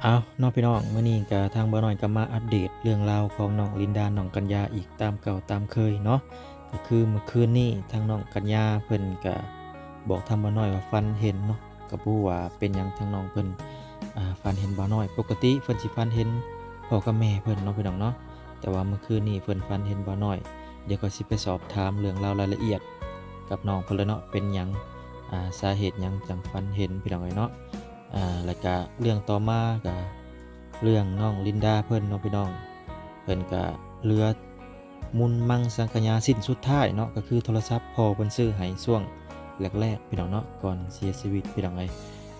ເອົາເນາະພີ່ນ້ອງ, ມື້ນີ້ກະທາງບ່າວນ້ອຍກະມາອັບເດດເລື່ອງລາວຂອງນ້ອງລິນດາ ນ້ອງກັນຍາອີກຕາມເກົ່າຕາມເຄີຍເນາະ. ກະຄືມື້ຄືນນີ້ທາງນ້ອງກັນຍາເພິ່ນກະບອກທາງບ່າວນ້ອຍວ່າຝັນເຫັນເນາະ, ກະບໍ່ຮູ້ວ່າເປັນຫຍັງທາງນ້ອງເພິ່ນ ອາ ຝັນເຫັນບ່າວນ້ອຍ. ປົກກະຕິເພິ່ນຊິຝັນເຫັນພໍ່ກັບແມ່ເພິ່ນເນາະພີ່ນ້ອງເນາະ, ແຕ່ວ່າມື້ຄືນນີ້ເພິ່ນຝັນເຫັນບ່າວນ້ອຍ. ດຽວຂ້ອຍຊິໄປສອບຖາມເລື່ອງລາວລາຍລະອຽດກັບນ້ອງເພິ່ນເລີຍເນາະ, ເປັນຫຍັງ ອາ ສາເຫດຫຍັງຈັ່ງຝັນເຫັນພີ່ນ້ອງເອີຍເນາະ. ອາ ແລ້ວກະເລື່ອງຕໍ່ມາກະເລື່ອງນ້ອງລິນດາເພິ່ນເນາະພີ່ນ້ອງ, ເພິ່ນກະເຫຼືອມູນມັງສັງຂະຍາຊິ້ນສຸດທ້າຍເນາະ, ກະຄືໂທລະສັບພໍ່ເພິ່ນຊື້ໃຫ້ຊ່ວງແລກໆ ພີ່ນ້ອງເນາະ, ກ່ອນເສຍຊີວິດພີ່ນ້ອງເອີຍ.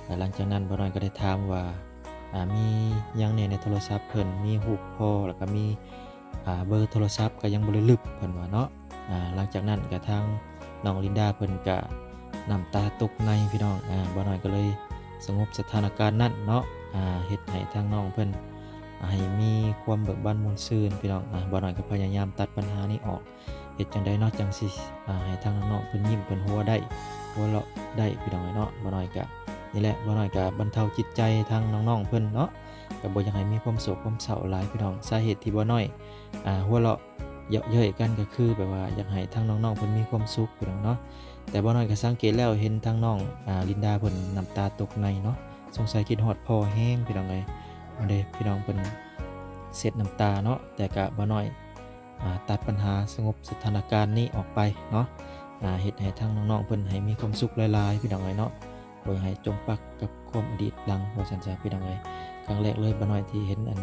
ແລະ ຫຼັງຈາກນັ້ນບ່າວນ້ອຍກະໄດ້ຖາມວ່າ ອາ ມີຫຍັງແດ່ໃນໂທລະສັບເພິ່ນ, ມີຮູບພໍ່ ແລ້ວກະມີ ອາ ເບີໂທລະສັບກະຍັງບໍ່ໄດ້ລຶບ ເພິ່ນວ່າເນາະ. ອາ ຫຼັງຈາກນັ້ນກະທາງນ້ອງລິນດາເພິ່ນກະນ້ຳຕາຕົກໃນພີ່ນ້ອງ. ອາ ບ່າວນ້ອຍກະເລີຍສະຫງົບສະຖານະການນັ້ນເນາະ, ອາ ເຮັດໃຫ້ທາງນ້ອງເພິ່ນ ອາ ໃຫ້ມີຄວາມເບີກບານມ່ວນຊື່ນພີ່ນ້ອງ. ອາ ບ່າວນ້ອຍກະພະຍາຍາມຕັດບັນຫານີ້ອອກ, ເຮັດຈັ່ງໃດເນາະ ຈັ່ງຊິ ອາ ໃຫ້ທາງນ້ອງໆເພິ່ນຍິ້ມເພິ່ນຫົວໄດ້ ຫົວເລາະໄດ້ພີ່ນ້ອງເອີຍເນາະ. ບ່າວນ້ອຍກະ ນີ້ແຫຼະ ບ່າວນ້ອຍກະບັນເທົາຈິດໃຈທາງນ້ອງໆເພິ່ນເນາະ, ກະບໍ່ຢາກໃຫ້ມີຄວາມໂສກຄວາມເສົ້າຫຼາຍພີ່ນ້ອງ. ສາເຫດທີ່ບ່າວນ້ອຍ ອາ ຫົວເລາະເຍາະເຍີ້ຍກັນ ກະຄືແບບວ່າຢາກໃຫ້ທາງນ້ອງໆເພິ່ນມີຄວາມສຸກພີ່ນ້ອງເນາະ. ແຕ່ບ່າວນ້ອຍກະສັງເກດແລ້ວ ເຫັນທາງນ້ອງ ອາ ລິນດາເພິ່ນນ້ຳຕາຕົກໃນເນາະ, ສົງໄສຄິດຮອດພໍ່ແຮງພີ່ນ້ອງເອີຍ. ເອົາເດ້ ພີ່ນ້ອງເພິ່ນເຊັດນ້ຳຕາເນາະ, ແຕ່ກະບ່າວນ້ອຍ ອາ ຕັດບັນຫາ ສະຫງົບສະຖານະການນີ້ອອກໄປເນາະ, ອາ ເຮັດໃຫ້ທາງນ້ອງໆເພິ່ນໃຫ້ມີຄວາມສຸກຫຼາຍໆ ພີ່ນ້ອງເອີຍເນາະ, ບໍ່ໃຫ້ຈົມປັກກັບຄວາມອະດີດຫຼັງ ວ່າຊັ້ນຊະ ພີ່ນ້ອງເອີຍ. ຄັ້ງແລກເລີຍບ່າວນ້ອຍທີ່ເຫັນອັນ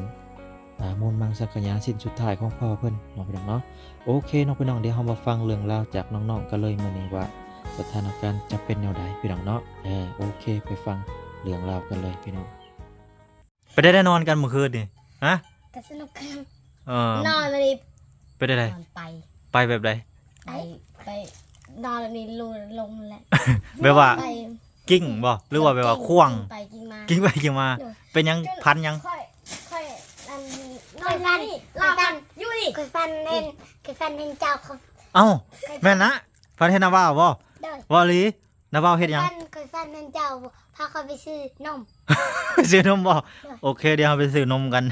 ອາ ມູນມັງສັງຂະຍາຊິ້ນສຸດທ້າຍຂອງພໍ່ເພິ່ນເນາະ ພີ່ນ້ອງເນາະ. ໂອເຄເນາະພີ່ນ້ອງ, ດຽວເຮົາມາຟັງເລື່ອງລາວຈາກນ້ອງໆກັນເລີຍມື້ນີ້ວ່າສະຖານະການຈະເປັນແນວໃດ ພີ່ນ້ອງເນາະ. ເອີ ໂອເຄ ໄປຟັງເລື່ອງລາວກັນເລີຍພີ່ນ້ອງ. ໄປໄດ້ນອນກັນມື້ຄືນນີ້ ຮະ? ກະສະໜຸກກັນ ເອີ ນອນມື້ນີ້ ໄປໄດ້ໃດ? ນອນໄປ ໄປແບບໃດ? ໄປ ໄປນອນແບບນີ້ ລົງ ລົງແຫຼະ ແບບວ່າ ໄປ ກິ້ງບໍ່ ຫຼືວ່າແບບວ່າ ໄປ ຂວ້າງ ກິ້ງໄປກິ້ງມາ ກິ້ງໄປກິ້ງມາ. ໂດຍ ເປັນຫຍັງ ຝັນຫຍັງ? ຂ້ອຍ ຂ້ອຍ ອັນ ຂ້ອຍຝັນ ຂ້ອຍຝັນ ຢູ່ນີ້ ຂ້ອຍຝັນເຫັນ ຂ້ອຍຝັນເຫັນເຈົ້າ. ເອົ້າ ແມ່ນນະ ຝັນເຫັນນາວາວບໍ່? ໂດຍ ເວົ້າອີ່ຫຼີ. ນາວາວເຮັດຫຍັງ? ຂ້ອຍຝັນ ຂ້ອຍຝັນເຫັນເຈົ້າພາຂ້ອຍໄປຊື້ນົມ. ໄປຊື້ນົມບໍ່? ໂດຍ ໂອເຄ ດຽວເຮົາໄປຊື້ນົມກັນ.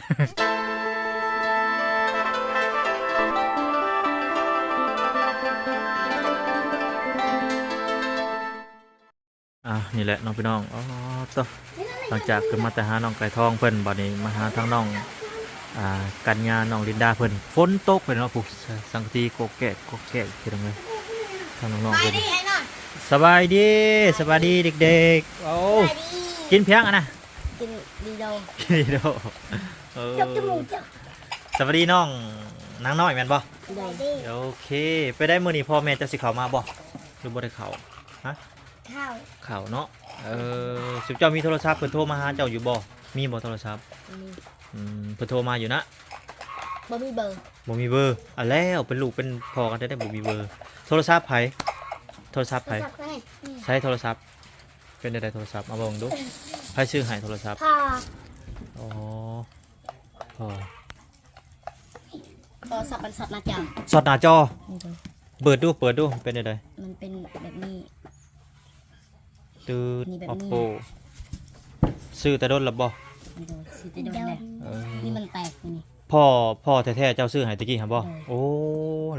ອ່າ ນີ້ແຫຼະເນາະພີ່ນ້ອງ. ອໍ ໂຕ ຫຼັງຈາກຂຶ້ນມາແຕ່ຫານ້ອງໄກ່ທອງເພິ່ນ ບາດນີ້ມາຫາທາງນ້ອງ ອ່າ ກັນຍາ ນ້ອງລິນດາເພິ່ນ. ຝົນຕົກເພິ່ນເນາະ ຜູ້ ສັງກະສີກອກແກກກອກແກກ ພີ່ນ້ອງເອີຍ ທາງນ້ອງໆເພິ່ນ. ສະບາຍດີ ສະບາຍດີເດັກໆ. ໂອ້ ສະບາຍດີ. ກິນພຽງອັນນະ? ກິນດີໂດ ກິນດີໂດ. ເອີ ສະບາຍດີນ້ອງນາງນ້ອຍແມ່ນບໍ່? ໂດຍ ໂອເຄ. ໄປໄດ້ ມື້ນີ້ພໍ່ແມ່ເຈົ້າຊິເຂົ້າມາບໍ່ ຫຼືບໍ່ໄດ້ເຂົ້າ? ຮະ? ເຂົ້າ ເຂົ້າເນາະ. ເອີ ຊຸມເຈົ້າມີໂທລະສັບ ເພິ່ນໂທມາຫາເຈົ້າຢູ່ບໍ່? ມີບໍ່ໂທລະສັບ? ມີ. ອືມ ເພິ່ນໂທມາຢູ່ນະ? ບໍ່ມີເບີ ບໍ່ມີເບີ. ອາ ແລ້ວ ເປັນລູກເປັນພໍ່ກັນແທ້ໆ ບໍ່ມີເບີ. ໂທລະສັບໃຜ? ໂທລະສັບໃຜ? ໂທລະສັບໃຜ? ໃຊ້ໂທລະສັບ ເປັນໃດໂທລະສັບ? ເອົາເບິ່ງດູ ໃຜຊື້ໃຫ້ໂທລະສັບ? ພໍ່. ອໍ ພໍ່. ໂທລະສັບມັນຊັອດໜ້າຈໍ ຊັອດໜ້າຈໍ. ໂດຍ ເປີດດູ ເປີດດູ ເປັນແນວໃດ? ມັນເປັນແບບນີ້ ຕື້ດ ນີ້ແບບນີ້ ໂອໂປ ຊື້ແຕ່ດົນລະບໍ່? ໂດຍ ຊື້ແຕ່ດົນແລ້ວ. ເອີ ນີ້ມັນແຕກນີ້. ພໍ່ ພໍ່ແທ້ໆເຈົ້າຊື້ໃຫ້ຕະກີ້ຫັ້ນບໍ່? ໂດຍ ໂອ້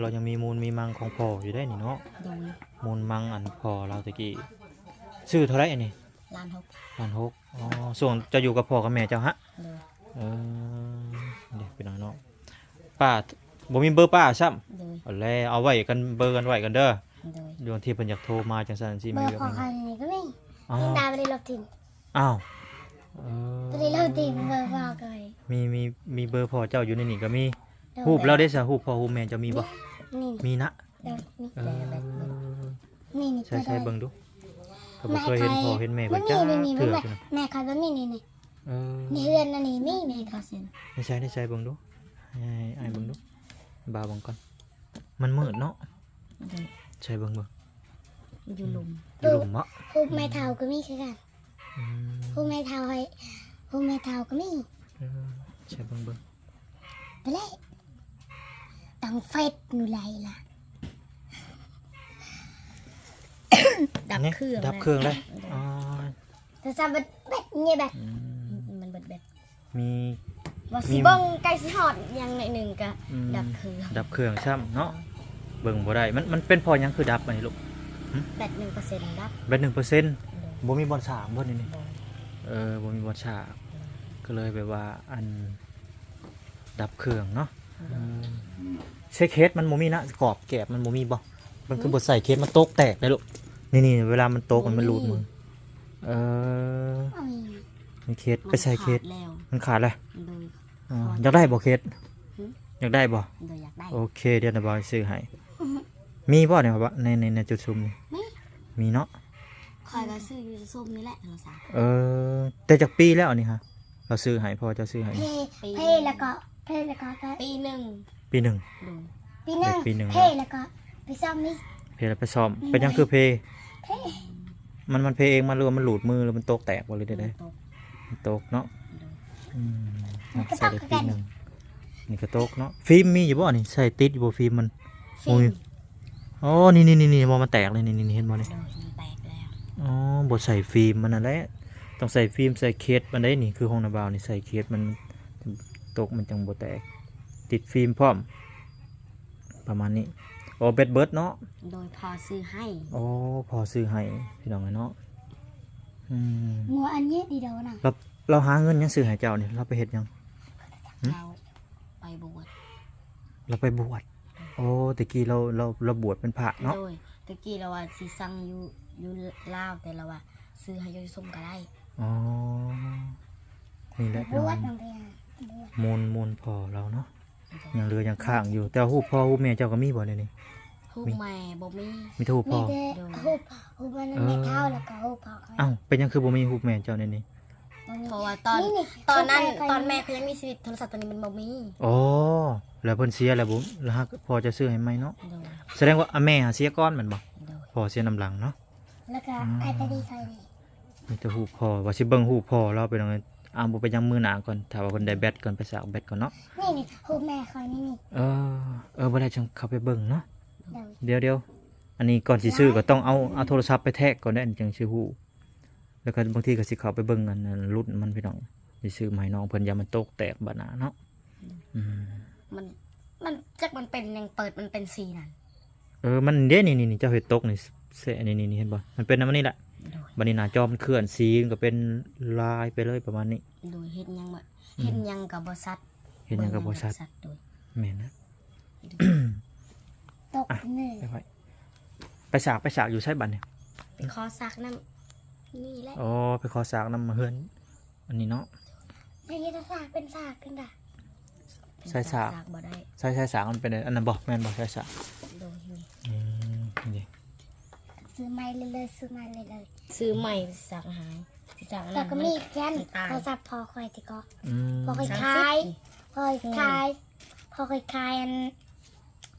ລາວຍັງມີມູນມີມັງຂອງພໍ່ຢູ່ເດ້ນີ້ເນາະ. ໂດຍ ມູນມັງອັນພໍ່ລາວຕະກີ້. ຊື້ເທົ່າໃດອັນນີ້? ລ້ານຫົກ ລ້ານຫົກ. ອໍ ຊ່ວງເຈົ້າຢູ່ກັບພໍ່ກັບແມ່ເຈົ້າຫະ? ໂດຍ ເອີ ເດ້ພີ່ນ້ອງເນາະ. ປ້າ ບໍ່ມີເບີປ້າຊ້ຳ. ໂດຍ ເອົາແລ້ວ ເອົາໄວ້ກັນ ເບີກັນໄວ້ກັນເດີ. ໂດຍ ບາງທີເພິ່ນຢາກໂທມາຈັ່ງຊັ້ນຈັ່ງຊີ້ ມີວຽກ ພໍ່ຂ້ອຍນີ້ກະມີ. ອ້າວ ມີຕາບໍ່ໄດ້ລົບຖິ້ມ. ອ້າວ ເອີ ບໍ່ໄດ້ລົບຖິ້ມເບີພໍ່ຂ້ອຍ. ມີ ມີ ມີເບີພໍ່ເຈົ້າຢູ່ໃນນີ້ກະມີ. ໂດຍ ຮູບລາວເດຊະ? ຮູບພໍ່ຮູບແມ່ເຈົ້າມີບໍ່? ມີ ມີນະ. ໂດຍ ມີ. ເອີ ນີ້ ນີ້ ໃສ່ ໃສ່ເບິ່ງດູ. ຂ້ອຍບໍ່ເຄີຍເຫັນພໍ່ເຫັນແມ່ເພິ່ນຈັກເທື່ອ. ແມ່ຂ້ອຍບໍ່ມີນີ້ ນີ້. ເອີ ໃນເຮືອນອັນນີ້ມີແມ່ຂ້ອຍ. ໃສ່ ໃສ່ເບິ່ງດູ ໃຫ້ອ້າຍເບິ່ງດູ. ບ່າວເບິ່ງກ່ອນ ມັນມືດເນາະ. ໂດຍ ໃສ່ເບິ່ງ ເບິ່ງ ຢູ່ລຸ່ມ ຢູ່ລຸ່ມເນາະ. ຮູບແມ່ເຖົ້າກະມີຄືກັນ. ອືມ ຮູບແມ່ເຖົ້າໃຫ້ ຮູບແມ່ເຖົ້າກະມີ. ເອີ ໃສ່ເບິ່ງ ເບິ່ງ. ໄປເລີຍ ຕັ້ງເຟສຢູ່ໃດລະ? ດັບເຄື່ອງ ດັບເຄື່ອງແລ້ວ. ອໍ ໂທລະສັບແບັດ ແບັດ ນີ້ແບັດ. ອືມ ມັນເບິດແບັດ. ມີ ວ່າຊິເບິ່ງໃກ້ຊິຮອດຫຍັງໜ້ອຍໜຶ່ງກະ ອືມ ດັບເຄື່ອງ ດັບເຄື່ອງຊ້ຳເນາະ. ເບິ່ງບໍ່ໄດ້ ມັນ ມັນເປັນເພາະຫຍັງຄືດັບອັນນີ້ລູກ? ຫຶ? ແບັດໜຶ່ງເປີເຊັນດັບ ແບັດໜຶ່ງເປີເຊັນ. ໂດຍ ບໍ່ມີບ່ອນສາກບໍ່ນີ້? ບໍ່ ເອີ ບໍ່ມີບ່ອນສາກ ໂດຍ ກໍເລີຍແບບວ່າ ອັນ ດັບເຄື່ອງເນາະ. ໂດຍ ເອີ ໃສ່ເຄສມັນບໍ່ມີນະ ກອບແກບມັນບໍ່ມີບໍ່? ມັນຄື ຫື? ບໍ່ໃສ່ເຄສ ມັນຕົກແຕກເດ້ລູກ. ນີ້ໆ ເວລາມັນຕົກ ມັນ ມັນຫຼຸດມື. ເອີ ເອົາອີ່ຫຍັງ? ມີເຄສ ໄປໃສ່ເຄສ ມັນຂາດແລ້ວ ມັນຂາດແລ້ວ. ໂດຍ ອໍ ຢາກໄດ້ບໍ່ເຄສ? ຫຶ? ຢາກໄດ້ບໍ່? ໂດຍ ຢາກໄດ້. ໂອເຄ ດຽວນະບ່າວຊື້ໃຫ້. ມີບໍ່ໃນ ໃນ ໃນຈຸດຊຸມນີ້? ມີ ມີເນາະ. ຂ້ອຍກໍຊື້ຢູ່ຊຸມນີ້ແຫຼະໂທລະສັບ. ເອີ ແຕ່ຈັກປີແລ້ວອັນນີ້ຮະ? ລາວຊື້ໃຫ້ ພໍ່ເຈົ້າຊື້ໃຫ້ ເພ ເພແລ້ວກໍ ເພແລ້ວກໍ ປີໜຶ່ງ ປີໜຶ່ງ. ໂດຍ ປີໜຶ່ງ ເພແລ້ວກໍໄປສ້ອມອີກ ເພແລ້ວໄປສ້ອມ. ເປັນຫຍັງຄືເພ? ເພ ມັນ ມັນເພເອງ ມັນ ຫຼືວ່າມັນຫຼຸດມື ຫຼືມັນຕົກແຕກບໍ່ ຫຼືໃດໆ? ມັນຕົກ ມັນຕົກເນາະ. ໂດຍ ອືມ ມັນກໍຕົກຄືກັນ ໃສ່ໄດ້ປີໜຶ່ງ ນີ້ກໍຕົກເນາະ. ຟິມມີຢູ່ບໍ່ນີ້? ໃສ່ຕິດຢູ່ບໍ່ຟິມມັນ? ໂອ້ຍ ອໍ ນີ້ໆໆ ບໍ່ ມັນແຕກເລີຍ ນີ້ໆ ເຫັນບໍ່ນີ້? ໂດຍ ມັນແຕກແລ້ວ. ອໍ ບໍ່ໃສ່ຟິມມັນນັ້ນແຫຼະ ຕ້ອງໃສ່ຟິມ ໃສ່ເຄສມັນໄດ໋. ນີ້ຄືຂອງນ້າບ່າວນີ້ ໃສ່ເຄສມັນຕົກ ມັນຈັ່ງບໍ່ແຕກ ຕິດຟິມພ້ອມ ປະມານນີ້. ອໍ ແບັດເບິດເນາະ. ໂດຍ ພໍ່ຊື້ໃຫ້. ອໍ ພໍ່ຊື້ໃຫ້ ພີ່ນ້ອງເອີຍເນາະ. ອືມ ງົວອັນນີ້ດີດອກນະ. ລາວ ລາວຫາເງິນຫຍັງຊື້ໃຫ້ເຈົ້ານີ້? ລາວໄປເຮັດຫຍັງ? ຫຶ? ລາວໄປບວດ. ລາວໄປບວດ. ໂອ້ ແຕ່ກີ້ລາວ ລາວ ລາວບວດເປັນພະເນາະ. ໂດຍ ແຕ່ກີ້ລາວວ່າຊິສັ່ງຢູ່ ຢູ່ລາວ ແຕ່ລາວວ່າຊື້ໃຫ້ຢູ່ຊົມກໍໄດ້. ອໍ ນີ້ແຫຼະ ບວດ ພີ່ນ້ອງ ບວດ ມູນ ມູນພໍ່ລາວເນາະ. ໂດຍ ຍັງເຫຼືອຍັງຄ້າງຢູ່ ແຕ່ຮູບພໍ່ຮູບແມ່ເຈົ້າກໍມີບໍ່ໃນນີ້? ຮູບແມ່ບໍ່ມີ ມີແຕ່ຮູບພໍ່. ມີແຕ່ ໂດຍ ຮູບ ຮູບອັນນັ້ນ ເອີ ແມ່ເຖົ້າ ແລ້ວກໍຮູບພໍ່ຂ້ອຍ. ອ້າວ ເປັນຫຍັງຄືບໍ່ມີຮູບແມ່ເຈົ້າໃນນີ້? ບໍ່ມີ ເພາະວ່າຕອນ ນີ້ໆ ຕອນນັ້ນ ຕອນແມ່ຂ້ອຍຍັງມີຊີວິດ ໂທລະສັບໂຕນີ້ມັນບໍ່ມີ. ອໍ ແລ້ວເພິ່ນເສຍແລ້ວບໍ່? ແລ້ວຫາກພໍ່ເຈົ້າຊື້ໃຫ້ໃໝ່ເນາະ. ໂດຍ ສະແດງວ່າ ອາ ແມ່ຫາເສຍກ່ອນແມ່ນບໍ່? ໂດຍ ພໍ່ເສຍນຳຫຼັງເນາະ. ແລ້ວກໍ ອືມ ອ້າຍຕາດີຂ້ອຍນີ້ ມີແຕ່ຮູບພໍ່ ວ່າຊິເບິ່ງຮູບພໍ່ລາວໄປເນາະ. ອ້າວ ບໍ່ເປັນຫຍັງ ມື້ໜ້າກ່ອນ ຖ້າວ່າເພິ່ນໄດ້ແບັດກ່ອນ ໄປສາກແບັດກ່ອນເນາະ. ນີ້ໆ ຮູບແມ່ຂ້ອຍນີ້ໆ. ເອີ ເອີ ບໍ່ໄດ້ ຈັ່ງເຂົ້າໄປເບິ່ງເນາະ. ໂດຍ ດຽວໆ ອັນນີ້ກ່ອນຊິຊື້ກໍຕ້ອງເອົາ ເອົາໂທລະສັບໄປແທກກ່ອນເດ້ ຈັ່ງຊິຮູ້. ແລ້ວກໍບາງທີກໍຊິເຂົ້າໄປເບິ່ງອັນ ອັນລຸ້ນມັນ ພີ່ນ້ອງ ຊິຊື້ມາໃຫ້ນ້ອງເພິ່ນ ຢ້ານມັນຕົກແຕກບາດໜ້າເນາະ. ອືມ ມັນ ມັນຈັກມັນເປັນຫຍັງ ເປີດມັນເປັນສີນັ້ນ. ເອີ ມັນເດ້ ນີ້ໆ ເຈົ້າເຮັດຕົກນີ້ ແສະ ນີ້ໆ ເຫັນບໍ່? ມັນເປັນນຳອັນນີ້ແຫຼະ. ໂດຍ ບາດນີ້ໜ້າຈໍມັນເຄື່ອນ ສີມັນກໍເປັນລາຍໄປເລີຍປະມານນີ້. ໂດຍ ເຮັດຫຍັງ ອືມ ເຮັດຫຍັງກໍບໍ່ຊັດ ເຮັດຫຍັງກໍບໍ່ຊັດ. ໂດຍ ແມ່ນນະ. ຕົກ ອ່ະ ນີ້ ໄປ ໄປສາກ ໄປສາກຢູ່ໃສບາດນີ້? ໄປຂໍສາກນຳນີ້ແຫຼະ. ອໍ ໄປຂໍສາກນຳເຮືອນ ອັນນີ້ເນາະ. ໃນນີ້ສາກເປັນສາກເປັນດາ ໃສ່ສາກ ສາກບໍ່ໄດ້. ໃສ່ ໃສ່ສາກມັນເປັນອັນນັ້ນບໍ່? ແມ່ນບໍ່? ໃສ່ສາກ. ໂດຍ ນີ້ ອືມ ນີ້ ຊື້ໃໝ່ເລີຍໆ ຊື້ໃໝ່ເລີຍໆ ຊື້ໃໝ່ ສາກຫາຍ ຊິສາກອັນນັ້ນ ແລ້ວກໍມີແກນ ໂທລະສັບພໍ່ຂ້ອຍຕິເກາະ. ອືມ ພໍ່ຂ້ອຍຂາຍ ສາມສິບ ພໍ່ຂ້ອຍຂາຍ ອືມ ພໍ່ຂ້ອຍຂາຍອັນ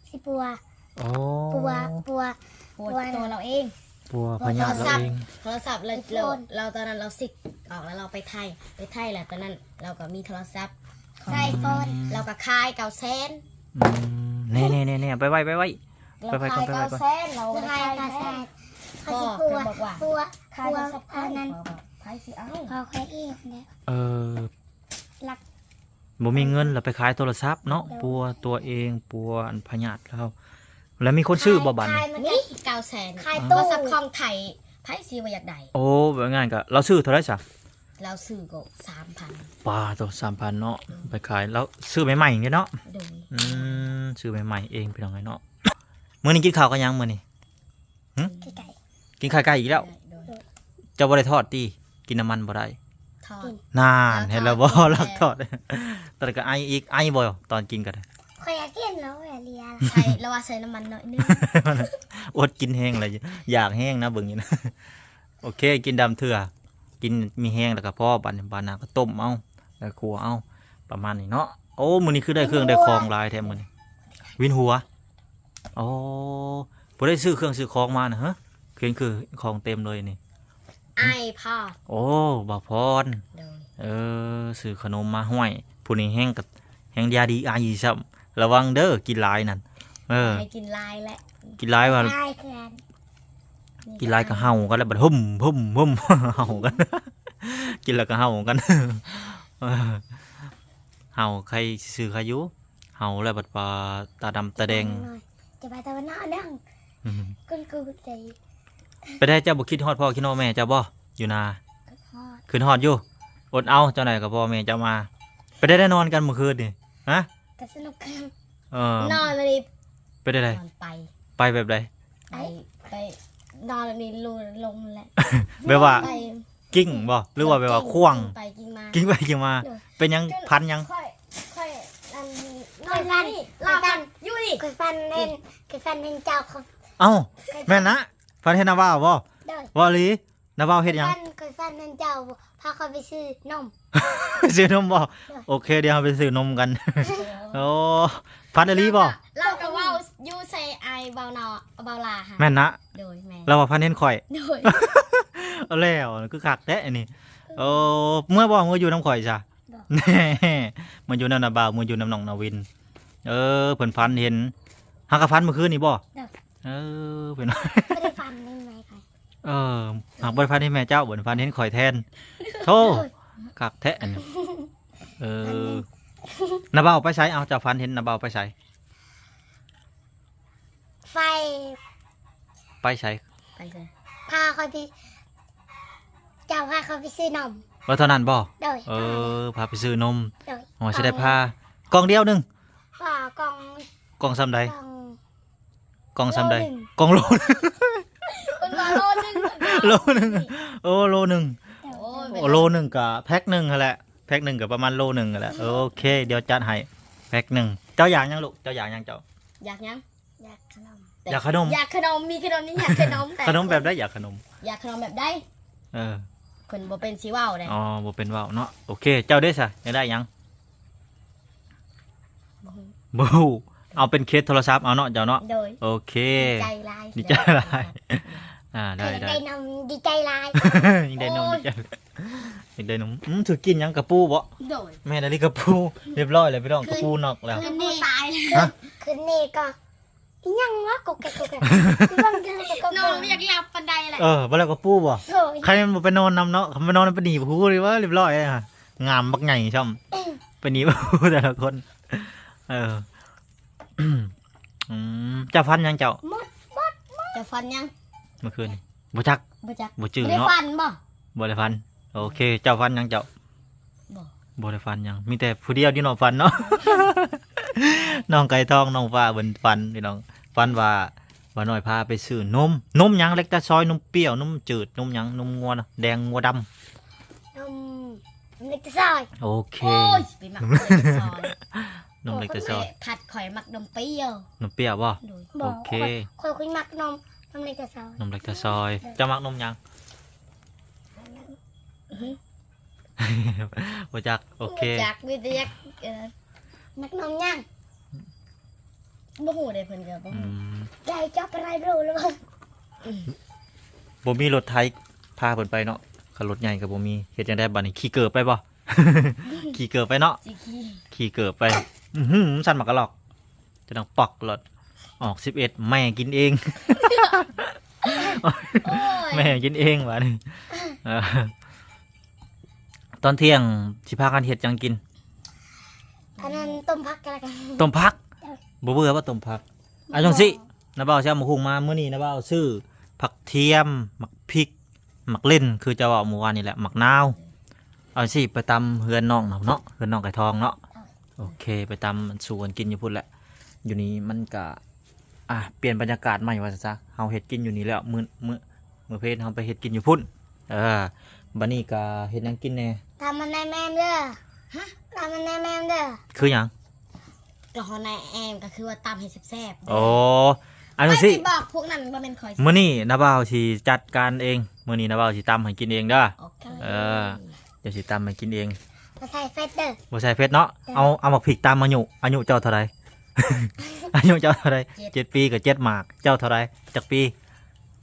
ຊິປົວ. ອໍ ປົວ ປົວ ປົວ ປົວໂຕລາວເອງ ປົວພະຍາດລາວເອງ. ໂທລະສັບ ໂທລະສັບລາວ ລາວຕອນນັ້ນລາວຊິກອອກ ແລ້ວລາວໄປໄທ ໄປໄທ ແລ້ວຕອນນັ້ນລາວກໍມີໂທລະສັບຂອງ ໃຊ້ໂຟນ ລາວກໍຂາຍເກົ້າແສນ. ອືມ ແນ່ໆໆໆ ໄປໄວ້ ໄປໄວ້ ລາວຂາຍເກົ້າແສນ ລາວຂາຍເກົ້າແສນ ເຂົາຊິປົວ ປົວ ປົວອັນນັ້ນ ໃຜຊິເອົາ ເອົາໃຜອີກແຫຼະ. ເອີ ລັກ ບໍ່ມີເງິນແລ້ວໄປຂາຍໂທລະສັບເນາະ. ໂດຍ ປົວຕົວເອງ ປົວອັນພະຍາດລາວ. ແລ້ວມີຄົນຊື້ບໍ່ບາດນີ້? ມີ ເກົ້າແສນ ຂາຍໂທລະສັບຂອງໄທ ໃຜຊິບໍ່ຢາກໄດ້? ໂອ້ ວ່າງ່າຍກໍລາວຊື້ເທົ່າໃດຊະ? ລາວຊື້ກໍສາມພັນ. ປາໂຕ ສາມພັນເນາະ. ອືມ ໄປຂາຍ ລາວຊື້ໃໝ່ໆເດ້ເນາະ. ໂດຍ ອືມ ຊື້ໃໝ່ໆເອງ ພີ່ນ້ອງເອີຍເນາະ. ມື້ນີ້ກິນເຂົ້າກັບຫຍັງມື້ນີ້? ຫຶ? ກິນໄກ່ ກິນໄຂ່ໄກ່ອີກແລ້ວ. ໂດຍ ເຈົ້າບໍ່ໄດ້ທອດຕິ? ກິນນ້ຳມັນບໍ່ໄດ້. ທອດ ນັ້ນ ເຫັນແລ້ວບໍ່? ລັກທອດ. ຕອນນັ້ນກໍໄອອີກ ໄອບໍ່ຕອນກິນກໍໄດ້? ຂ້ອຍຢາກກິນແລ້ວ ເລີຍ ໃສ່ ລະວ່າໃສ່ນ້ຳມັນໜ້ອຍໜຶ່ງ. ອົດກິນແຮງແລ້ວ ຢາກແຮງນະ ເບິ່ງຢູ່ນະ. ໂອເຄ ກິນດຳເທື່ອ ກິນມີແຮງແລ້ວກໍພໍ. ບາດນີ້ ບາດໜ້າກໍຕົ້ມເອົາ ແລ້ວຂົ້ວເອົາ ປະມານນີ້ເນາະ. ໂອ້ ມື້ນີ້ຄືໄດ້ເຄື່ອງໄດ້ຂອງຫຼາຍແທ້ມື້ນີ້. ວິນຫົວ. ອໍ ຜູ້ໃດຊື້ເຄື່ອງຊື້ຂອງມານະ? ຮະ ເຄື່ອງຄືຂອງເຕັມເລີຍນີ້. ອ້າຍພອນ. ໂອ້ ບ່າວພອນ. ໂດຍ ເອີ ຊື້ຂະໜົມມາ. ຫ້ວຍ ຜູ້ນີ້ແຮງກະ ແຮງຢາດີໄອຊ້ຳ. ລະວັງເດີ ກິນຫຼາຍນັ້ນ. ເອີ ໃຫ້ກິນຫຼາຍແຫຼະ ກິນຫຼາຍວ່າ ກິນຫຼາຍກໍເຫົ່າກັນແລ້ວ ບັດຫຶ່ມ ຫຶ່ມ ຫຶ່ມ ເຫົ່າກັນ. ກິນແລ້ວກໍເຫົ່າກັນ. ເອີ ເຮົາໄຄຊື່ໆ ໄຄຢູ່ ເຮົາແລ້ວບັດວ່າຕາດຳຕາແດງ ຈະໄປຕາວັນນອກເດີ ອືມ ຄົນກູໄດ້ ໄປໄດ້ ເຈົ້າບໍ່ຄິດຮອດພໍ່ຄິດຮອດແມ່ເຈົ້າບໍ່? ຢູ່ນາ ຄິດຮອດ ຄິດຮອດຢູ່ ອົດເອົາ ເຈົ້າໃດກໍພໍ່ແມ່ເຈົ້າມາ ໄປໄດ້ ໄດ້ນອນກັນມື້ຄືນນີ້ ຮະ? ກໍສະໜຸກກັນ ເອີ ນອນມື້ນີ້ ເປັນໃດ? ນອນໄປ ໄປແບບໃດ? ໄປ ໄປນອນແບບນີ້ ລົງ ລົງແຫຼະ ແບບວ່າ ໄປ ກິ້ງບໍ່ ຫຼືວ່າແບບວ່າຂວ້າງ ກິ້ງໄປກິ້ງມາ ກິ້ງໄປກິ້ງມາ ໂດຍ ເປັນຫຍັງ ຝັນຫຍັງ? ຂ້ອຍ ຂ້ອຍ ອັນ ຂ້ອຍຝັນ ຂ້ອຍຝັນ ຢູ່ນີ້ ຂ້ອຍຝັນເຫັນ ຂ້ອຍຝັນເຫັນເຈົ້າ ເອົ້າ ແມ່ນນະ ຝັນເຫັນນ້າບ່າວບໍ່? ໂດຍ ເວົ້າອີ່ຫຼີ ນ້າບ່າວເຮັດຫຍັງ? ຂ້ອຍຝັນ ຂ້ອຍຝັນເຫັນເຈົ້າພາຂ້ອຍໄປຊື້ນົມ ຊື້ນົມບໍ່? ໂດຍ ໂອເຄ ດຽວເຮົາໄປຊື້ນົມກັນ ໂອ້ ຝັນອີ່ຫຼີບໍ່? ລາວກໍເວົ້າຢູ່ໃສ່ອ້າຍເບົາເນາະ ເບົາຫຼ້າຫັ້ນ ແມ່ນນະ? ໂດຍ ແມ່ນ ລາວວ່າຝັນເຫັນຂ້ອຍ ໂດຍ ເອົາແລ້ວ ຄືຄັກແທ້ອັນນີ້ ໂອ້ ເມືອບໍ່? ເມືອຢູ່ນຳຂ້ອຍຊະ ບໍ່ ເມືອຢູ່ນຳນ້າບ່າວ ເມືອຢູ່ນຳນ້ອງນາວິນ ເອີ ເພິ່ນຝັນເຫັນ ຫາກະຝັນມື້ຄືນນີ້ບໍ່? ໂດຍ ເອີ ເພິ່ນ ບໍ່ໄດ້ຝັນເຫັນແມ່ຂ້ອຍ ເອີ ຫາກບໍ່ໄດ້ຝັນເຫັນແມ່ເຈົ້າ ບັດຝັນເຫັນຂ້ອຍແທນ ໂທ້ ໂດຍ ຄັກແທ້ອັນນີ້ ເອີ ນ້າບ່າວໄປໃສ? ເອົາ ເຈົ້າຝັນເຫັນນ້າບ່າວໄປໃສ? ໄປ ໄປໃສ? ໄປໃສ? ພາຂ້ອຍໄປ ເຈົ້າພາຂ້ອຍໄປຊື້ນົມ ວ່າເທົ່ານັ້ນບໍ່? ໂດຍ ເອີ ເທົ່ານັ້ນແຫຼະ ພາໄປຊື້ນົມ ໂດຍ ໂອ້ ຊິໄດ້ພາ ກ່ອງດຽວໜຶ່ງ ວ່າກ່ອງ ກ່ອງສ່ຳໃດ? ກ່ອງ ກ່ອງສ່ຳໃດ? ໂລໜຶ່ງ ກ່ອງໂລ ເພິ່ນວ່າໂລໜຶ່ງ ເພິ່ນວ່າ ໂລໜຶ່ງ ໂອ້ ໂລໜຶ່ງ ໂອ້ຍ ໂອ້ ໂລໜຶ່ງກະແພັກໜຶ່ງຫັ້ນແຫຼະ ແພັກໜຶ່ງກະປະມານໂລໜຶ່ງຫັ້ນແຫຼະ ໂອເຄ ດຽວຈັດໃຫ້ແພັກໜຶ່ງ ເຈົ້າຢາກຫຍັງລູກ? ເຈົ້າຢາກຫຍັງເຈົ້າ? ຢາກຫຍັງ? ຢາກຂະໜົມ ຢາກຂະໜົມ ຢາກຂະໜົມ ມີຂະໜົມນີ້ ຢາກຂະໜົມ ແຕ່ ຂະໜົມແບບໃດ? ຢາກຂະໜົມ ຢາກຂະໜົມແບບໃດ? ເອີ ເພິ່ນບໍ່ເປັນຊິເວົ້າເດ້ ອໍ ບໍ່ເປັນເວົ້າເນາະ ໂອເຄ ເຈົ້າເດ້ຊະ ຢາກໄດ້ຫຍັງ? ບໍ່ຮູ້ ບໍ່ຮູ້ ເອົາເປັນເຄສໂທລະສັບເອົາເນາະ ເຈົ້າເນາະ ໂດຍ ໂອເຄ ດີໃຈຫຼາຍ ດີໃຈຫຼາຍ ອ່າ ໄດ້ ໄດ້ ໄດ້ນົມ ດີໃຈຫຼາຍ ຢາກໄດ້ນົມ ໂອ້ຍ ດີໃຈ ຢາກໄດ້ນົມ ອືມ ຖືກກິນຫຍັງ ກະປູບໍ່? ໂດຍ ແມ່ນອີ່ຫຼີ ກະປູ ຮຽບຮ້ອຍແລ້ວພີ່ນ້ອງ ກະປູນອກແລ້ວ ຄືນນີ້ ຕາຍ ຮະ? ຄືນນີ້ກໍ ອີ່ຫຍັງວະ ກົກແກກ ກົກແກກ ນ້ອງບໍ່ຢາກຫຼັບປານໃດແຫຼະ ເອີ ບໍ່ແລ້ວກໍປູບໍ່? ໂດຍ ໃຄມັນບໍ່ໄປນອນນຳເນາະ ຄັນໄປນອນໄປໜີບຫູນີ້ວ່າ ຮຽບຮ້ອຍ ງາມບັກໃຫຍ່ຊ້ຳ ໄປໜີບຫູແຕ່ລະຄົນ ເອີ ອືມ ເຈົ້າຝັນຫຍັງເຈົ້າ? ໝົດ ໝົດ ໝົດ ເຈົ້າຝັນຫຍັງ? ເມື່ອຄືນນີ້ ບໍ່ຈັກ ບໍ່ຈັກ ບໍ່ຈື່ເນາະ ບໍ່ໄດ້ຝັນບໍ່? ບໍ່ໄດ້ຝັນ ໂອເຄ ເຈົ້າຝັນຫຍັງເຈົ້າ? ບໍ່ ບໍ່ໄດ້ຝັນຫຍັງ ມີແຕ່ຜູ້ດຽວນີ້ເນາະຝັນເນາະ ນ້ອງໄກ່ທອງ ນ້ອງຟ້າເພິ່ນຝັນພີ່ນ້ອງ ຝັນວ່າ ວ່ານ້ອຍພາໄປຊື້ນົມ ນົມຫຍັງ? ເລັກຕາຊອຍ ນົມປ່ຽວ ນົມຈືດ ນົມຫຍັງ? ນົມງົວແດງ ງົວດຳ ນົມ ນົມເລັກຕາຊອຍ ໂອເຄ ໂອ້ຍ ໄປມັກນົມເລັກຕາຊອຍ ນົມເລັກຕາຊອຍ ໂອ້ຍ ຄັດ ຂ້ອຍມັກນົມປ່ຽວ ນົມປ່ຽວບໍ່? ໂດຍ ໂອເຄ ຂ້ອຍ ຂ້ອຍ ຂ້ອຍມັກນົມ ນົມເລັກຕາຊອຍ ນົມເລັກຕາຊອຍ ເຈົ້າມັກນົມຫຍັງ? ອືຮຶ ບໍ່ຈັກ ໂອເຄ ບໍ່ຈັກ ມີແຕ່ຢາກ ເອີ ມັກນົມຫຍັງ? ບໍ່ຮູ້ເດ້ ເພິ່ນກໍບໍ່ຮູ້ ອືມ ໄດ້ຈັບໄດ້ຮູ້ແລ້ວ ອືມ ບໍ່ມີລົດໄຖພາເພິ່ນໄປເນາະ ຄັນລົດໃຫຍ່ກໍບໍ່ມີ ເຮັດຈັ່ງໃດບັດນີ້? ຂີ່ເກີບໄປບໍ່? ຂີ່ເກີບໄປເນາະ ຊິຂີ່ ຂີ່ເກີບໄປ ອືຮຶ ມັນສັ່ນໝາກກະລອກ ຈະຕ້ອງປອກໂລດ ອອກສິບເອັດ ແມ່ກິນເອງ ໂອ້ຍ ແມ່ກິນເອງບາດນີ້ ເອີ ຕອນທ່ຽງຊິພາກັນເຮັດຫຍັງກິນ? ອັນນັ້ນຕົ້ມຜັກກໍແລ້ວກັນ ຕົ້ມຜັກ ເອີ ບໍ່ເບື່ອບໍ່ຕົ້ມຜັກ? ເອົາຈັ່ງຊີ້ ນ້າບ່າວຊິເອົາໝາກຫຸ່ງມາ ມື້ນີ້ນ້າບ່າວຊື້ຜັກທຽມ ໝາກພິກ ໝາກເລັ່ນ ຄືເຈົ້າເວົ້າມື້ວານນີ້ແຫຼະ ໝາກນາວ ເອົາຊີ້ ໄປຕຳເຮືອນນ້ອງເນາະ ເຮືອນນ້ອງໄກ່ທອງເນາະ ໂອເຄ ໄປຕຳສູ່ກັນກິນຢູ່ພຸ້ນແຫຼະ ຢູ່ນີ້ມັນກະ ອ່າ ປ່ຽນບັນຍາກາດໃໝ່ວ່າຊັ້ນຊະ ເຮົາເຮັດກິນຢູ່ນີ້ແລ້ວ ມື້ ມື້ ມື້ເພນເຮົາໄປເຮັດກິນຢູ່ພຸ້ນ ເອີ ບັດນີ້ກະເຮັດຫຍັງກິນແດ່? ຕຳມັນໃນແມມເດີ ຮະ? ຕຳມັນໃນແມມເດີ ຄືຫຍັງ? ກໍຮອດນາຍແອມກໍຄືວ່າຕຳໃຫ້ແຊບໆ ໂອ້ ອັນນັ້ນຊິ ໄປບອກພວກນັ້ນ ບໍ່ແມ່ນຂ້ອຍ ມື້ນີ້ນ້າບ່າວຊິຈັດການເອງ ມື້ນີ້ນ້າບ່າວຊິຕຳໃຫ້ກິນເອງເດີ ໂອເຄ ເອີ ດຽວຊິຕຳໃຫ້ກິນເອງ ບໍ່ໃສ່ເຜັດເດີ ບໍ່ໃສ່ເຜັດເນາະ ເອີ ເອົາ ເອົາໝາກພິກຕຳອາຍຸ ອາຍຸເຈົ້າເທົ່າໃດ? ອາຍຸເຈົ້າເທົ່າໃດ? ເຈັດ ເຈັດປີກໍເຈັດໝາກ ເຈົ້າເທົ່າໃດ? ຈັກປີ?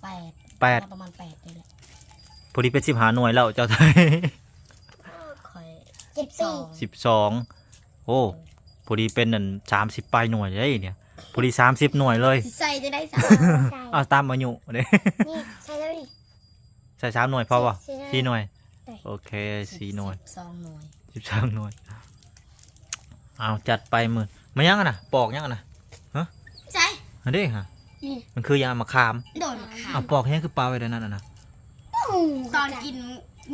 ແປດ ແປດ ປະມານແປດນີ້ແຫຼະ ພໍດີເປັນສິບຫ້າໜ່ວຍແລ້ວ ເຈົ້າເທົ່າໃດ? ຂ້ອຍ ສິບສອງ ສິບສອງ ໂອ້ ພໍດີເປັນອັນສາມສິບປາຍໜ່ວຍເດ້ນີ້ ພໍດີສາມສິບໜ່ວຍເລີຍ ຊິໃສ່ຈັ່ງໃດຊະ? ເອົາຕາມອາຍຸເດ້ ນີ້ໃສ່ແລ້ວນີ້ ໃສ່ສາມໜ່ວຍພໍບໍ່? ສີ່ໜ່ວຍ ໂອເຄ ສີ່ໜ່ວຍ ສິບສອງໜ່ວຍ ສິບສອງໜ່ວຍ ເອົາ ຈັດໄປມື້ ມາຫຍັງຫັ້ນນະ? ປອກຫຍັງຫັ້ນນະ? ຮະ? ໃສ? ອັນເດ້ຫະ ນີ້ ມັນຄືຫຍັງ? ມະຂາມ? ໂດຍ ມະຂາມ. ເອົາ ປອກຫຍັງຄືປະໄວ້ໃນນັ້ນຫັ້ນນະ? ຕອນກິນ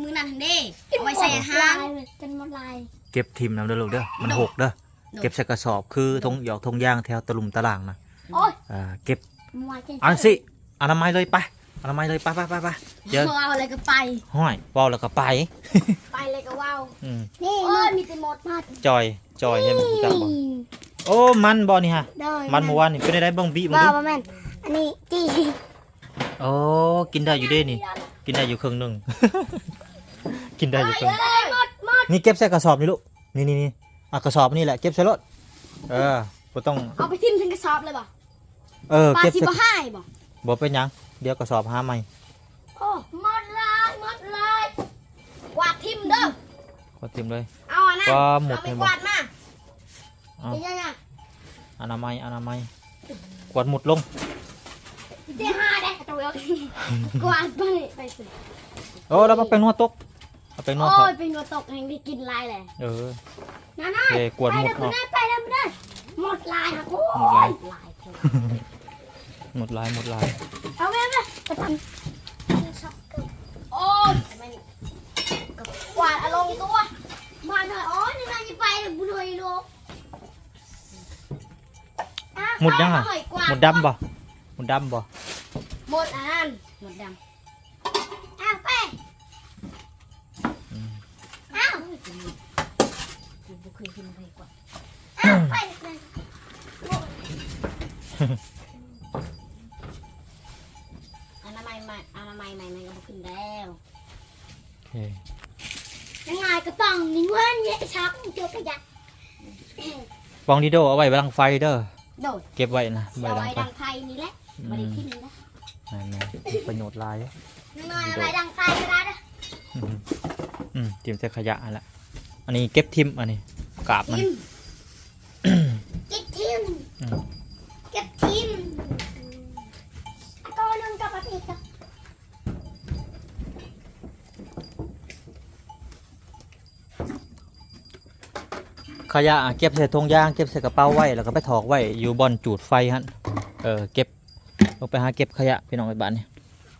ມື້ນັ້ນຫັ້ນເດ້ ເອົາໄວ້ໃສ່ອາຫານ ຈົນໝົດລາຍ. ເກັບຖິ້ມນຳເດີລູກເດີ ມັນຫົກເດີ. ໂດຍ ເກັບໃສ່ກະສອບຄື ໂດຍ ທົ່ງຢອກທົ່ງຢາງແຖວຕະລຸ່ມຕະລ່າງນະ. ໂອ້ຍ ເອີ ເກັບ ອັນຊິ ອະນາໄມເລີຍ ໄປ ອະນາໄມເລີຍ ໄປ ໄປ ໄປ ໄປ. ດຽວ ເວົ້າແລ້ວກໍໄປ ຫ້ອຍ ເວົ້າແລ້ວກໍໄປ ໄປແລ້ວກໍເວົ້າ. ອືມ ນີ້ ໂອ້ຍ ມີແຕ່ມົດ ມົດ ຈ່ອຍ ຈ່ອຍ ເຫັນບໍ່? ໂອ້ ມັນບໍ່ນີ້ຫະ? ໂດຍ ມັນມື້ວານນີ້ ເປັນໄດ້ເບິ່ງບີ້ເບິ່ງດູ. ບໍ່ແມ່ນ ອັນນີ້ຈີ່. ໂອ້ ກິນໄດ້ຢູ່ເດ້ນີ້ ກິນໄດ້ຢູ່ເຄິ່ງໜຶ່ງ ກິນໄດ້ຢູ່ເຄິ່ງ. ນີ້ເກັບໃສ່ກະສອບນີ້ລູກ ນີ້ໆໆ ເອົາກະສອບນີ້ແຫຼະ ເກັບໃສ່ໂລດ. ເອີ ບໍ່ຕ້ອງ ເອົາໄປຖິ້ມເທິງກະສອບເລີຍບໍ່? ເອີ ປາ ເກັບໃສ່ ຊິບໍ່ຫາຍບໍ່? ບໍ່ເປັນຫຍັງ ດຽວກະສອບຫາໃໝ່. ໂອ້ ໝົດເລີຍ ໝົດເລີຍ ກວາດຖິ້ມເດີ ກວາດຖິ້ມເລີຍ. ເອົາອັນນັ້ນ ກວາດໝົດ ເອົາໄມ້ກວາດມາ. ເອົາ ເປັນຫຍັງ? ອະນາໄມ ອະນາໄມ ກວາດໝົດລົງ ຊິຫາໄດ້ ກະໂຕເອົາ ກວາດໄປ ໄປຊິ. ເອີ ແລ້ວມັນແປ້ງນົວຕົກ ເອົາແປ້ງນົວ ໂອ້ຍ ເຂົ້າ ແປ້ງນົວຕົກ ແຮ່ງໄດ້ກິນຫຼາຍແຫຼະ. ເອີ ນັ້ນ ເອີ ກວດໝົດເນາະ ໄປເດີ ໄປເດີ ໝົດຫຼາຍນະ. ໂອ້ຍ ໝົດຫຼາຍ ຫຼາຍ ໝົດຫຼາຍ ໝົດຫຼາຍ. ເອົາແມ່ ໄປທຳ ໂອ້ຍ ແມ່ນກະກວາດອາລົງຕົວ ມາໜ້ອຍ. ໂອ້ຍ ນີ້ນະ ຊິໄປແລ້ວ ບຸນເຮີຍໂລ. ໝົດຫຍັງຫະ? ໝົດດຳບໍ່? ໝົດດຳບໍ່? ໝົດອັນນັ້ນ ໝົດດຳ. ອ້າວ ໄປ ອືມ ອ້າວ ກູບໍ່ເຄີຍເຫັນໃຜກວາດ. ອ້າວ ໄປ ອະນາໄມໃໝ່ ອະນາໄມໃໝ່ ມັນກໍບໍ່ຂຶ້ນແລ້ວ. ໂອເຄ ຍັງຫຼາຍກະປ໋ອງນີ້ ເວີ້ນເຍະຊັກ ເຈອຂະຫຍະ. ປ໋ອງດີໂດເອົາໄວ້ດັງໄຟເດີ. ໂດຍ ເກັບໄວ້ນະ ເອົາໄວ້ດັງໄຟນີ້ແຫຼະ ອືມ ບໍ່ໄດ້ຖິ້ມນະ. ແມ່ນໆ ປະໂຫຍດຫຼາຍ ນ້ອຍເອົາໄວ້ດັງໄຟກໍໄດ້ເດີ. ອືມ ຖິ້ມໃສ່ຂະຫຍະຫັ້ນແຫຼະ. ອັນນີ້ເກັບຖິ້ມ ອັນນີ້ກາບມັນ ເກັບຖິ້ມ ອືມ ເກັບຖິ້ມ. ອັນກໍໜຶ່ງກັບອັນອີກ. ຂະຫຍະ ເກັບໃສ່ຖົງຢາງ ເກັບໃສ່ກະເປົາໄວ້ ແລ້ວກໍໄປຖອກໄວ້ຢູ່ບ່ອນຈູດໄຟຫັ້ນ. ເອີ ເກັບ ລົງໄປຫາເກັບຂະຫຍະ ພີ່ນ້ອງເອີຍ. ບາດນີ້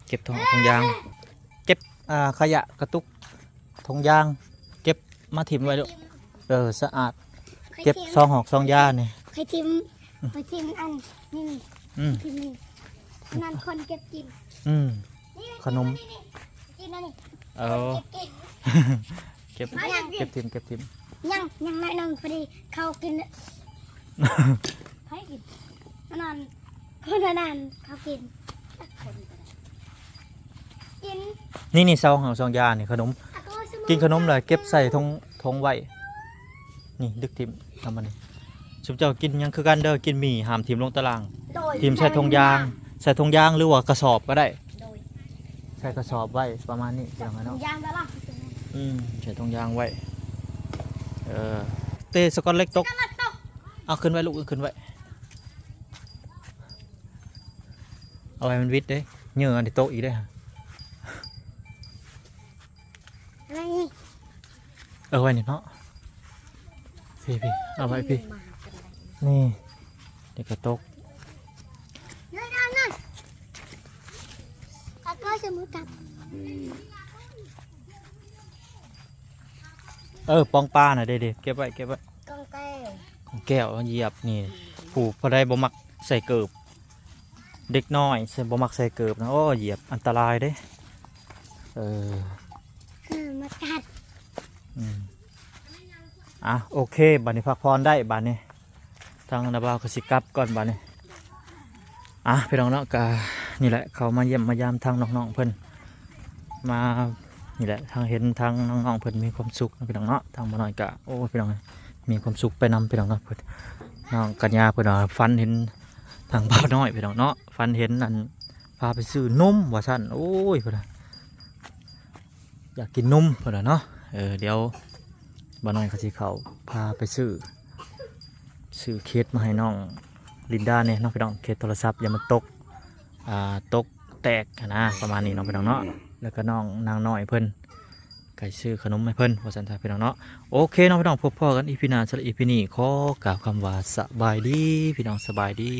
ເກັບຖົງ ຖົງຢາງ ເກັບ ອ່າ ຂະຫຍະກະຕຸກຖົງຢາງ ເກັບມາຖິ້ມໄວ້ໂລດ. ເອີ ສະອາດ ເກັບຊອງຫອກຊອງຢານີ້ ຂ້ອຍຖິ້ມ ຂ້ອຍຖິ້ມອັນນີ້ ອືມ ຖິ້ມນີ້. ອັນນັ້ນຄົນເກັບກິນ ອືມ ນີ້ ຂະໜົມ ນີ້ ນີ້ ກິນອັນນີ້. ເອີ ຄົນເກັບກິນ ເກັບ ຍັງ ເກັບຖິ້ມ ເກັບຖິ້ມ. ຍັງ ຍັງໜ້ອຍໜຶ່ງ ພໍດີເຂົາກິນ ໃຜກິນ? ອັນນັ້ນ ຄົນອັນນັ້ນເຂົາກິນ ກິນ. ນີ້ໆ ຊອງຫອກຊອງຢານີ້ ຂະໜົມ ກິນຂະໜົມແລ້ວເກັບໃສ່ຖົງ ຖົງໄວ້. ນີ້ ດຶກຖິ້ມ ເອົາມານີ້. ຊຸມເຈົ້າກິນຫຍັງຄືກັນເດີ ກິນໝີ່ຫ້າມຖິ້ມລົງຕາລ່າງ. ໂດຍ ຖິ້ມໃສ່ຖົງຢາງ ໃສ່ຖົງຢາງ ຫຼືວ່າກະສອບກໍໄດ້. ໂດຍ ໃສ່ກະສອບໄວ້ປະມານນີ້ ພີ່ນ້ອງເນາະ. ຖົງຢາງຕາລ່າງ ອືມ ໃສ່ຖົງຢາງໄວ້. ເອີ ເຕະສະກອດເຫຼັກຕົກ. ເອົາຂຶ້ນໄວ້ລູກ ເອົາຂຶ້ນໄວ້. ເອົາໄວ້ມັນວິດເດ້ ເຫຍື່ອອັນທີ່ຕົກອີກເດ້. ເອົາໄວ້ນີ້ເນາະ ພີ່ໆ ເອົາໄວ້ພີ່. ນີ້ ນີ້ກະຕົກ. ນັ້ນໆ ເອົາກໍສະໝຸດກັບ ເອີ ປອງປານະເດ້ ເກັບໄວ້ ເກັບໄວ້. ກອງແກ້ວ ກອງແກ້ວ ຢຽບນີ້ ຜູ້ ຜູ້ໃດບໍ່ມັກໃສ່ເກີບ ເດັກນ້ອຍ ບໍ່ມັກໃສ່ເກີບນະ ໂອ້ ຢຽບອັນຕະລາຍເດ້. ເອີ ເອີ ມາກັດ. ອືມ ອ່ະ ໂອເຄ ບາດນີ້ພັກຜ່ອນໄດ້ ບາດນີ້ ທາງນ້າບ່າວກໍຊິກັບກ່ອນບາດນີ້. ອ່ະ ພີ່ນ້ອງເນາະ ກະນີ້ແຫຼະ ເຂົ້າມາຢ້ຽມມາຢາມທາງນ້ອງໆເພິ່ນ ມາ ນີ້ແຫຼະ ທາງເຫັນທາງນ້ອງໆເພິ່ນມີຄວາມສຸກເນາະ ພີ່ນ້ອງເນາະ. ທາງບ່າວນ້ອຍກະ ໂອ້ ພີ່ນ້ອງ ມີຄວາມສຸກໄປນຳ ພີ່ນ້ອງເນາະ. ນ້ອງກັນຍາເພິ່ນວ່າຝັນເຫັນທາງບ່າວນ້ອຍ ພີ່ນ້ອງເນາະ ຝັນເຫັນອັນ ພາໄປຊື້ນົມວ່າຊັ້ນ. ໂອ້ຍ ເພິ່ນວ່າ ຢາກກິນນົມເພິ່ນວ່າເນາະ. ເອີ ດຽວບ່າວນ້ອຍເຂົາຊິເຂົ້າພາໄປຊື້ ຊື້ເຄສມາໃຫ້ນ້ອງລິນດາແດ່ເນາະ ພີ່ນ້ອງ. ເຄສໂທລະສັບຢ່າມັນຕົກ ອ່າ ຕົກແຕກຫັ້ນນະ ປະມານນີ້ເນາະ ພີ່ນ້ອງເນາະ. ແລ້ວກໍນ້ອງນາງນ້ອຍເພິ່ນ ໄປຊື້ຂະໜົມໃຫ້ເພິ່ນ ວ່າຊັ້ນຊະພີ່ນ້ອງເນາະ. ໂອເຄເນາະພີ່ນ້ອງ ພົບພໍ້ກັນອີພີໜ້າ. ສຳລັບອີພີນີ້ຂໍກ່າວຄຳວ່າສະບາຍດີພີ່ນ້ອງ ສະບາຍດີ.